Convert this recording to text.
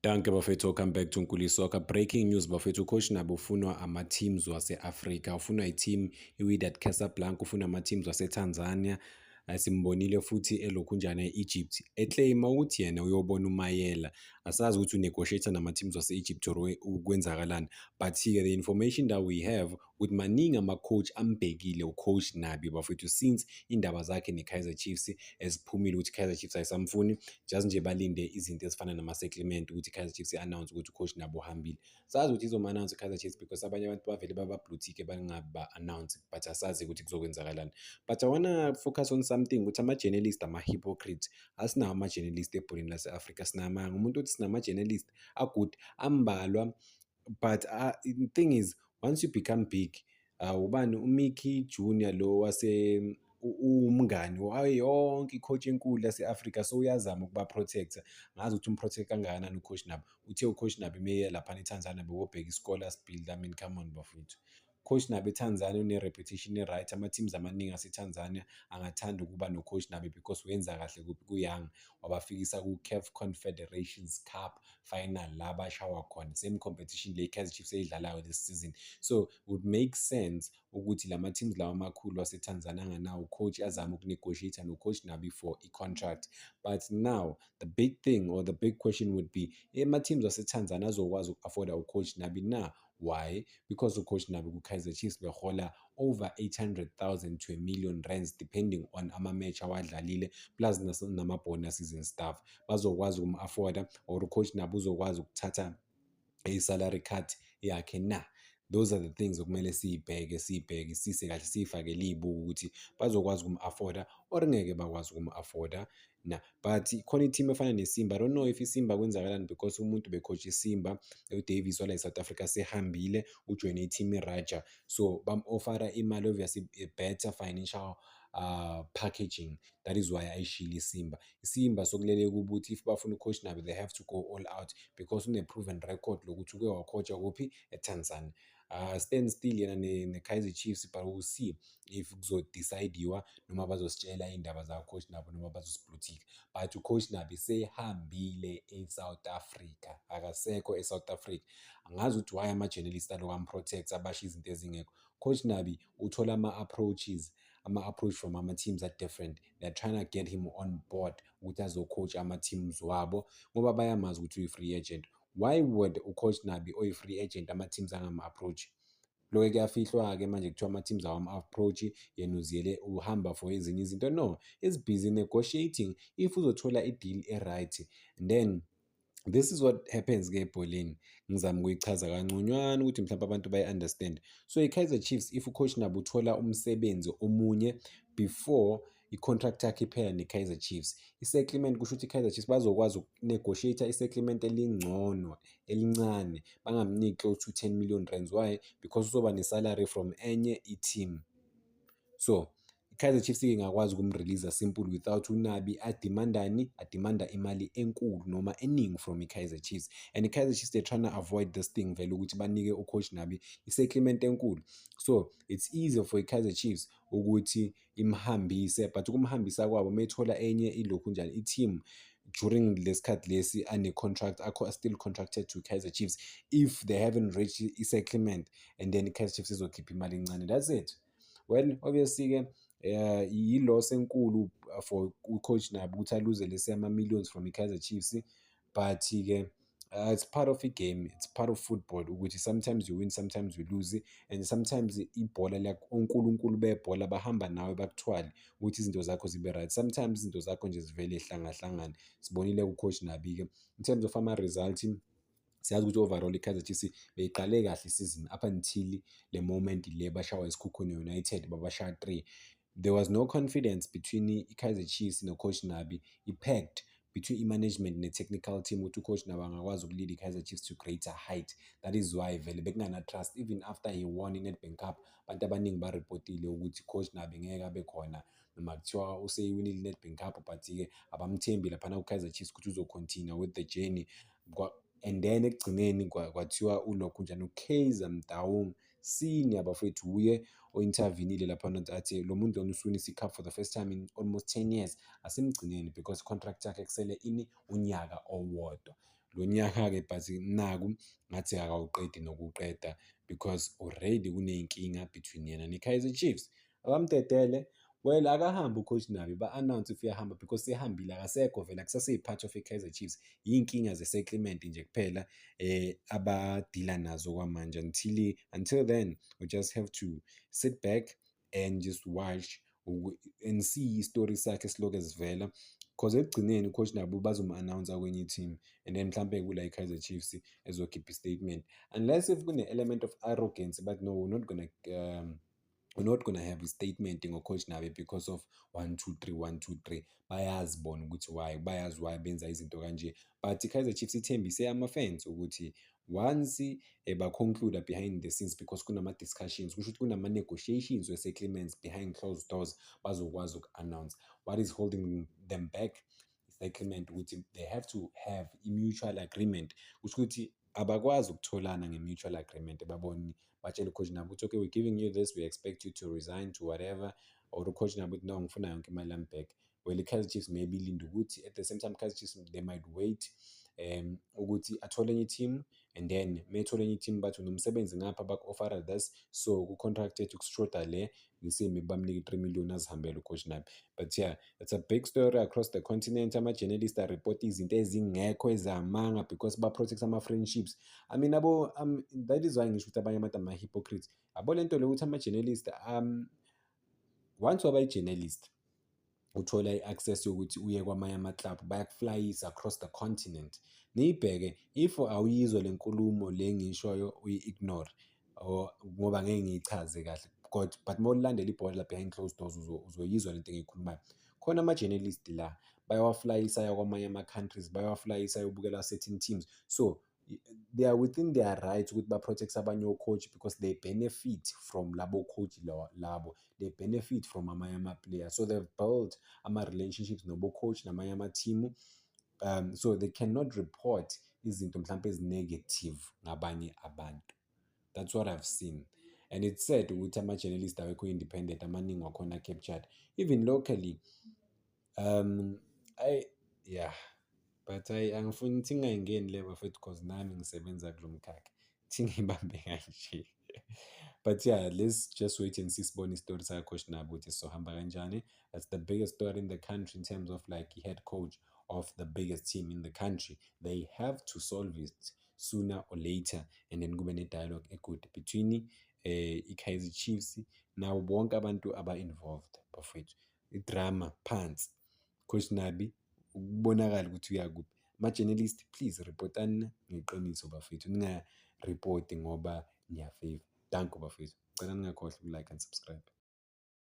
Danke bafethu, welcome back to Nkuli Soccer. Breaking news bafethu, ucoach Nabi ufunwa ama-teams wase-Afrika, ufunwa i-team i-Wydad Casablanca, ufunwa ama-teams wase-Tanzania. Simbonile futhi elokhunjana e-Egypt eclaima ukuthi yena uyobona uMayela. Asazi ukuthi unegotiate nama-teams wase-Egypt or kwenzakalani, but-ke the information that we have ukuthi maningi ama-coach ambhekile ucoach Nabi bafethu since indaba zakhe ne-Kaizer Chiefs eziphumile ukuthi i-Kaizer Chiefs ayisamfuni, just nje balinde izinto ezifana nama-settlement ukuthi i-Kaizer Chiefs i-announce ukuthi ucoach Nabi uhambile. Sazi ukuthi izoma-announce i-Kaizer Chiefs because abanye abantu bavele baba-blue tick bangabi ba-announce, but asazi ukuthi kuzokwenzakalani. But I wanna focus on something ukuthi ama-journalist ama-hypocrite. Asinawo ama-journalist ebholeni lase-Afrika, sinamanga umuntu uthi sinama-journalist a-good ambalwa, but the thing is, once you become big, ubani uMickey Junior lo wase uwumngani wayo yonke i-coach enkulu yase-Afrika, so uyazama ukuba-protect-a. Ngazi ukuthi um-protect kangakanani ucoach Nabi. Uthe ucoach Nabi meye laphana eTanzania bewobheka isikole asi-build. I mean, come on bafowethu. Coach Nabi eTanzania une-reputation e-right, ama-teams amaningi ase-Tanzania angathanda ukuba no-coach Nabi because wenza kahle kuphi ku-Yanga, wabafikisa ku-CAF Confederations Cup final la bashawa khona, same competition le i-Kaizer Chiefs eyidlalayo this season. So would make sense ukuthi lama-teams lawa amakhulu wase-Tanzania anganawo coach azame ukunegotiate no-coach Nabi for i-contract. But now the big thing or the big question would be, ama-teams wase-Tanzania azokwazi uku-afforda ucoach Nabi na? Why? Because ucoach Nabi ku-Kaizer Chiefs behola over 800,000 to a million rands depending on ama-match awadlalile plus nama-bonuses and stuff. Bazokwazi ukum-afforda or ucoach Nabi uzokwazi ukuthatha i-salary cut yakhe na? Those are the things okumele siy'bheke, siy'bhekisise kahle, siy'fakele iy'buko ukuthi bazokwazi ukum-afforda or ngeke bakwazi ukum-afforda na. But khona i-team efana neSimba, I don't know if iSimba kwenzakalani because umuntu becoach iSimba, uDavies wala e-South Africa sehambile, ujoyine i-team i-Raja. So bam-offer-a imali, obviously better financial packaging. That is why ayishiyile iSimba. ISimba sokulele kubo ukuthi if bafuna ucoach Nabi, they have to go all out because une-proven record lokuthi uke wacoacha kuphi, eTanzania. Stand still yena ne-Kaizer Chiefs, but we'll see if kuzo-decide-iwa noma bazositshela iy'ndaba zaka-coach Nabi noma bazosi-blue tick. But ucoach Nabi sehambile e-South Africa, akasekho e-South Africa. Angazi ukuthi why ama-journalist aloku am-protect-a, abasho izinto ezingekho. Coach Nabi uthola ama-approaches, ama-approach from ama-teams a-different. They're trying to get him on board ukuthi azo-coach ama-teams wabo ngoba bayamazi ukuthi uyi-free agent. Why would ucoach Nabi oyi-free agent ama-teams angama-approach? Lokho kuyafihlwa-ke manje, kuthiwa ama-teams awam-approach, yena uziyele uhamba for ezinye izinto. No, is busy negotiating. If uzothola i-deal e-right, then this is what happens-ke ebholeni. Ngizama ukuyichaza kanconywana ukuthi mhlawumpe abantu bayi-understand. So i-Kaizer Chiefs, if ucoach Nabi uthola umsebenzi omunye before i-contract yakhe iphela ne-Kaizer Chiefs, i-settlement kusho ukuthi i-Kaizer Chiefs bazokwazi uku-negotiate i-settlement elingcono, elincane, bangamniki close to R10 million. Why? Because uzoba ne-salary from enye i-team. So i-Kaizer Chiefs-ke ingakwazi ukum-release-a simple without uNabi ademandani, ademanda imali enkulu noma eningi from i-Kaizer Chiefs. And i-Kaizer Chiefs, they're trying to avoid this thing vele ukuthi banike ucoach Nabi i-settlement enkulu. So it's easier for i-Kaizer Chiefs ukuthi imhambise, but ukumhambisa kwabo meyithola enye ilokhunjani i-team during lesikhathi lesi ane-contract akho, still contracted to Kaizer Chiefs, if they haven't reached i-settlement, and then i-Kaizer Chiefs izokhipha imali encane, that's it. Well, obviously-ke yi-loss enkulu for u-coach Nabi ukuthi aluze lesi ama-millions from i-Kaizer Chiefs, but-ke it's part of i-game, it's part of football ukuthi sometimes you win, sometimes you lose, and sometimes ibhola onkulunkulu bebhola bahamba nawe bakuthwale ukuthi izinto zakho zibe right. Sometimes izinto zakho nje zivele y'hlangahlangane. Sibonile ku-coach Nabi-ke in terms of ama-result, siyazi ukuthi overall i-Kaizer Chiefs beyiqale kahle isizini up until le moment le bashawa iSekhukhune United, babashaya 3. There was no confidence between i-Kaizer Chiefs no-coach Nabi, i-pact between i-management ne-technical team ukuthi u-coach Nabi angakwazi uku-lead i-Kaizer Chiefs to greater height. That is why vele bekungana-trust even after he won i-Nedbank Cup. Abantu abaningi baripotile ukuthi coach Nabi ngeke abe khona noma kuthiwa useyiwinile i-Nedbank Cup, but-ke abamthembi laphana ku-Kaizer Chiefs ukuthi uzo-continue with the journey. And then ekugcineni kwathiwa ulokhu njani uKaizer Motaung Senior bafowethu uye o-intervene-ile laphana, athi lo muntu lona usuwinisa i-cup for the first time in almost 10 years, asimgcineni because contract yakhe kusele ini unyaka owodwa. Lo nyaka-ke, but naku ngathi akawuqedi nokuwuqeda because already kuney'nkinga between yena ne-Kaizer Chiefs. Abamdedele, well, akahambe u-coach Nabi, ba-announce if uyahamba because sehambile, akasekho vele, akusaseyi-part of i-Kaizer Chiefs. Iy'nkinga ze-settlement nje kuphela abadila nazo kwamanje. Until then we just have to sit back and just watch and see i-story sakhe silokhu sivela, 'cause ekugcineni u-coach Nabi bazomu-announce-a kwenye i-team and then mhlampe kula i-Kaizer Chiefs ezokhipha i-statement, unless if kune-element of arrogance, but no, we're not gonna have a statement ngo-coach Nabi because of one two three, one two three. Bayazi bona ukuthi why, bayazi why benza izinto kanje, but i-Kaizer Chiefs ithembise ama-fans ukuthi once ba-conclude behind the scenes, because kunama-discussions, kusho ukuthi kunama-negotiations we-settlements behind closed doors, bazokwazi uku-announce. What is holding them back? Settlement, ukuthi they have to have i-mutual agreement. Kusho ukuthi abakwazi ukutholana nge-mutual agreement, babone batshele u-coach Nabi ukuthi, "Okay, we're giving you this, we expect you to resign to whatever," or u-coach Nabi ukuthi, "No, ngifuna yonke imali yami back." Well, i-Kaizer Chiefs maybe ilinde ukuthi at the same time Kaizer Chiefs, they might wait ukuthi athole enye i-team, and then methole enye i-team bathi unomsebenzi ngapha, baku-offer this, so ku-contract yethu kushoda le ngisimi, bamnike i-3 million azihambele u-coach Nabi. But yeah, it's a big story across the continent. Ama-journalist a-report izinto ezingekho, ezamanga, because ba-protect ama-friendships. I mean, abo that is why ngisho ukuthi abanye abantu ama-hypocrites, yabo, le nto le ukuthi ama-journalist, once waba i-journalist, uthola i-access yokuthi uye kwamanye ama-club, bayakuflayisa across the continent. Niyibheke, if awuyizwa le nkulumo le engiyishoyo, uyi-ignore or ngoba ngeke ngiyichaze kahle, but uma ulandela ibhola behind closed doors, uzoyizwa lento engiyikhulumayo. Khona ama-journalist la bayawaflayisa aya kwamanye ama-countries, bayawaflayisa ayobukela certain teams, so they are within their rights ukuthi ba-protect abanye o-coach because they benefit from labo coach labo, they benefit from amanye ama-player, so they've built ama-relationships nobo-coach namanye ama-team, so they cannot report izinto mhlampe ezi-negative ngabanye abantu. That's what I've seen, and it's sad ukuthi ama-journalist awekho independent, amaningi wakhona captured even locally. I yeah, but ayi, angifuni ukuthi ngingayingeni le, bafethu, 'cause nami ngisebenza kulo mkhakha, thi ngiyibambe kanje. But yeah, let's just wait and see, sibone isitori saka-coach Nabi ukuthi sizohamba kanjani. That's the biggest story in the country in terms of like head coach of the biggest team in the country. They have to solve it sooner or later, and then kube ne-dialogue e-good between i-Kaizer Chiefs nabo bonke abantu aba-involved. Bafowethu, i-drama phansi, coach Nabi ukubonakala ukuthi uyakuphi. Ama-journalist, please, reportani ngeqiniso, bafethu, ningaripoti ngoba niya-favour. Danko, bafethu, ngicela ningakhohlwa uku-like and subscribe.